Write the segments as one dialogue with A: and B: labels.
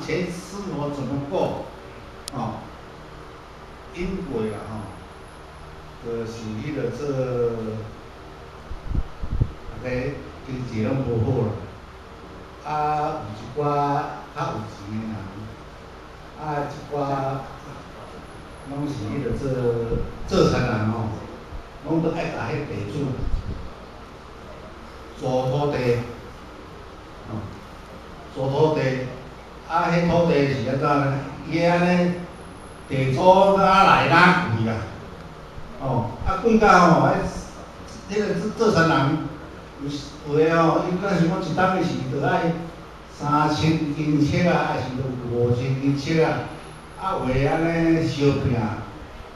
A: 前生活怎麼過？哦，因為啦吼，就是彼个做，大家經濟攏無好啦，啊，有一寡較有錢的人，啊，一寡攏是彼个做做田人吼，攏都愛共彼地主租土地，吼，租土地，啊，彼土地是按怎呢？伊按呢地租哪來哪貴啦，哦，啊貴甲吼，彼个做做田人有有的吼，伊若是講一冬的時著愛3000斤粟仔，抑是5000斤粟仔，啊有的按呢相拚，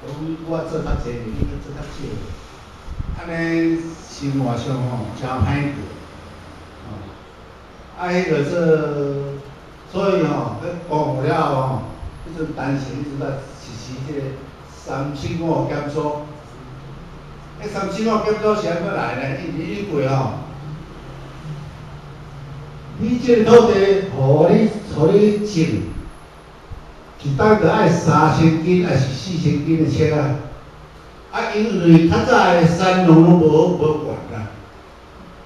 A: 講我做較濟，你閣做較少，按呢生活上吼誠歹過，吼，啊彼个做，所以吼，彼光復了後吼，彼陣單身彼陣才實施這個三七五減租。彼三七五減租是按怎來呢？因為以過吼，你這個土地，予你種，一冬著愛3000斤，抑是4000斤的粟仔。啊，因為較早的產量攏無懸啦，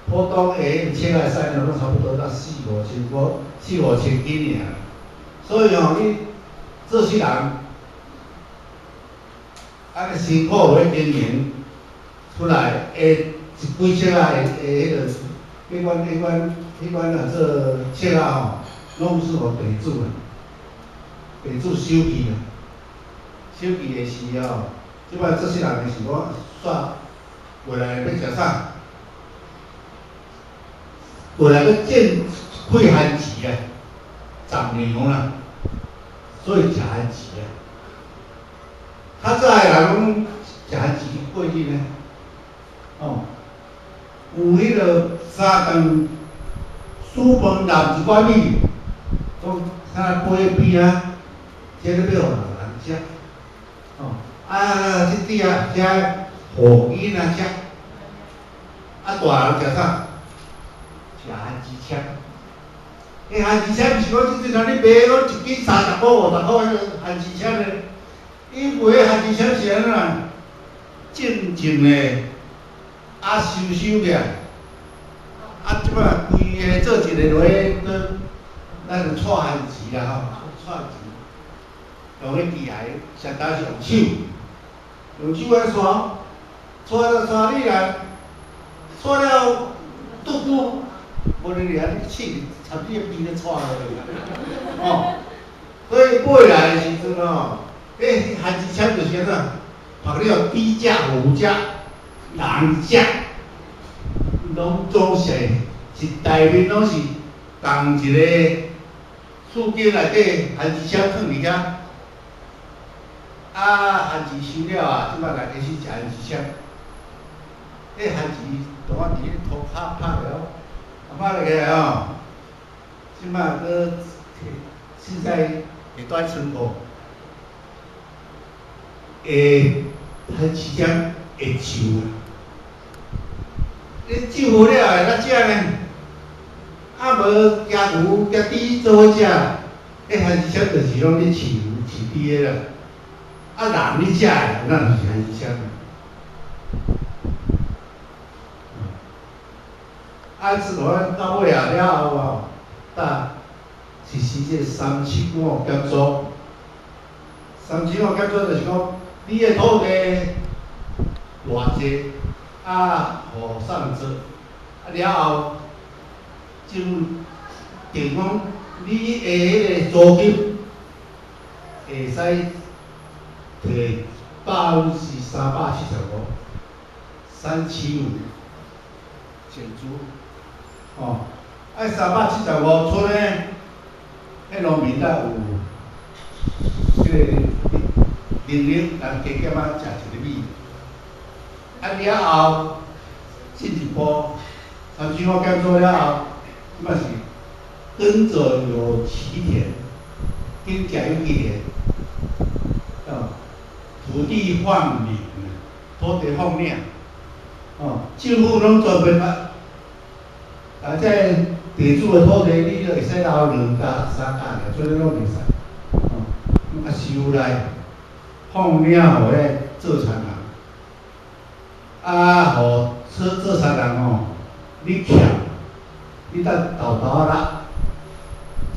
A: 普通的粟仔產量攏差不多到四五千箍，四五千斤爾。所以吼，你做事人，按呢辛苦咧經營出來的一幾尺仔的彼个，彼款啊做粟仔吼，攏是予地主啦，地主收去啦，收去的時吼，這擺做事人的是講煞過來欲食啥？過來欲種開番薯啊，雜糧啦，所以食番薯啊。較早的人攏食番薯過日呢，哦，有彼个三頓煮飯淋一寡米，講啥粿邊啊，這咧欲予人食，哦，啊，這啲啊，遮予囡仔食，啊，大人食啥？食番薯簽。彼番薯簽毋是講這陣你買講一斤30箍50箍彼個番薯簽咧，伊賣的番薯簽是按怎？種種的，啊收收起來，啊這擺規个做一個落去，咱就搓番薯啦吼，搓番薯，用彼機械，上當是用手，用手來搓，搓了搓你來，搓了拄久，無你掠你試插你的邊咧搓落去，哦，所以買來的時陣吼，彼番薯簽就是按怎，曝了豬食、牛食、人食，攏總是一大面攏是仝一個厝間內底番薯簽囥佇遐，啊，番薯收了啊，這擺來開始食番薯簽，彼番薯當我佇彼塗跤拍了，啊拍落去吼，這擺閣凊彩會蹛倉庫，會番薯簽會鏽啊！你鏽好了會哪食呢？啊無驚牛驚豬做伙食，彼番薯簽就是攏咧飼牛飼豬的啦。啊，人咧食的，那就是番薯簽。啊，自從到尾啊了後吼，才實施這個三七五減租。三七五減租就是講，你的土地偌濟，啊，予啥人做？啊了後，政府定講，你的彼个租金會使提375%，375減租，哦，啊375賰呢，彼農民才有這個能力來加減仔食一個米。啊了後進一步，三七五減租了後，這擺是耕者有其田，耕者有其田，哦，土地放領，土地放領，哦，政府攏專門啊，共啊，這地主的土地，你就會使留兩甲、三甲爾，做咧攏袂使。哦，啊收來放領予彼做田人，啊，予做做田人吼，你欠，你等沓沓仔落，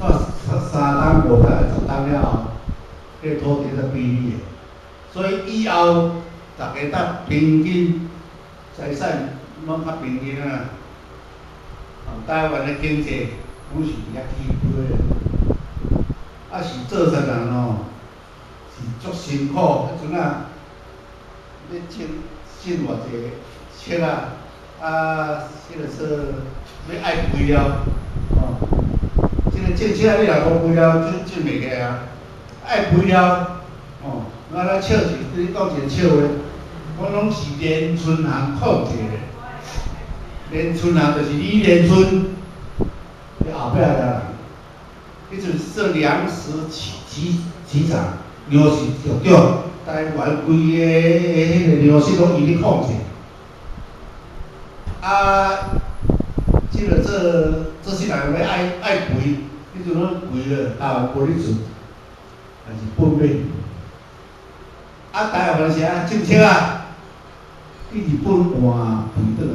A: 做三三冬、五冬、10冬了後，彼個土地才歸你的。所以以後，逐家得平均財產攏較平均啊。台灣的經濟攏是遐起飛的，啊是做田人吼，是足辛苦，彼陣啊，欲種種偌濟粟仔，啊，彼個說欲愛肥料，吼，這個種粟仔你若無肥料，種種袂起啊，愛肥料，吼，我來笑一，你講一個笑話，講攏是連春行控制的。連春行就是李連春，伊後壁的人，彼陣做糧食局局長，糧食局長，台灣規个彼個糧食攏伊咧控制。啊，這個做做事人欲愛愛肥，彼陣攏肥了，台灣無咧做，但是本買。啊，台灣是按種粟仔，去日本換肥轉來。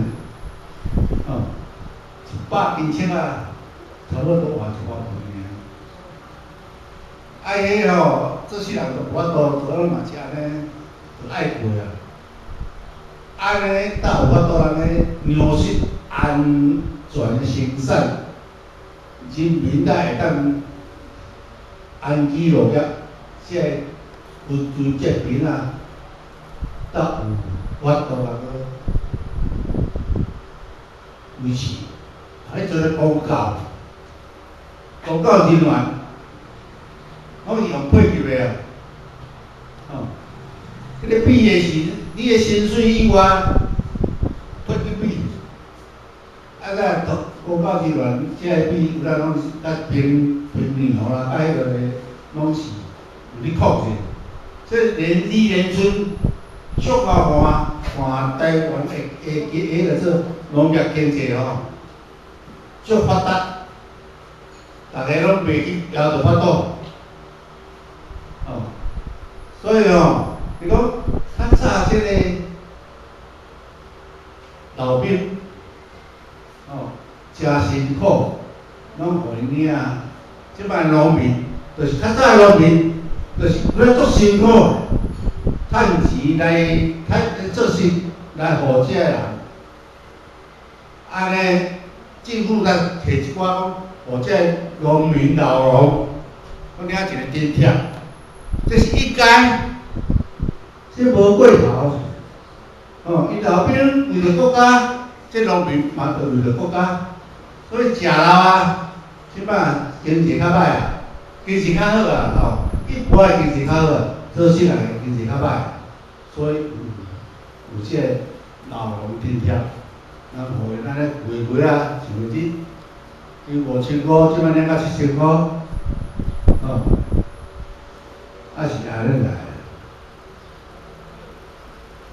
A: 哦，100斤粟仔，差不多換一寡肥爾。啊，彼吼做事人就無法度，做嘛是按呢，就愛過啊。按呢，才有法度按呢糧食安全生產，人民才會當安居樂業，這个軍隊這邊啊，才有法度來閣維持。啊，彼陣咧公教，公教人員，攏是用配給的啊。哦，彼個比的是你的薪水以外，配去比。啊，個公教人員，這个比有咱攏是較平平糧啦，佮彼個攏是有咧控制。所以連李連春足夠換換台灣的的的彼個做農業經濟吼，足發達，逐家攏袂去枵著腹肚。哦，所以吼，伊講較早這個老兵，哦，誠辛苦，攏予𪜶領。這擺農民，就是較早農民，就是咧足辛苦，趁錢來趁做事來予這个人。按呢，政府才提一寡講，予這个農民老農，閣領一個津貼，這是應該，這無過頭。哦，𪜶老兵為著國家，這農民嘛著為著國家，所以食老啊，這擺經濟較歹啊，經濟較好啊，吼，一般的經濟較好啊，做事人的經濟較歹，所以有有這個老農津貼，咱予𪜶按呢月月啊，上月底，伊5000箍，這擺領到7000箍，哦，啊是按呢來。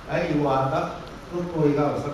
A: 啊，伊話甲閣過去較有啥物？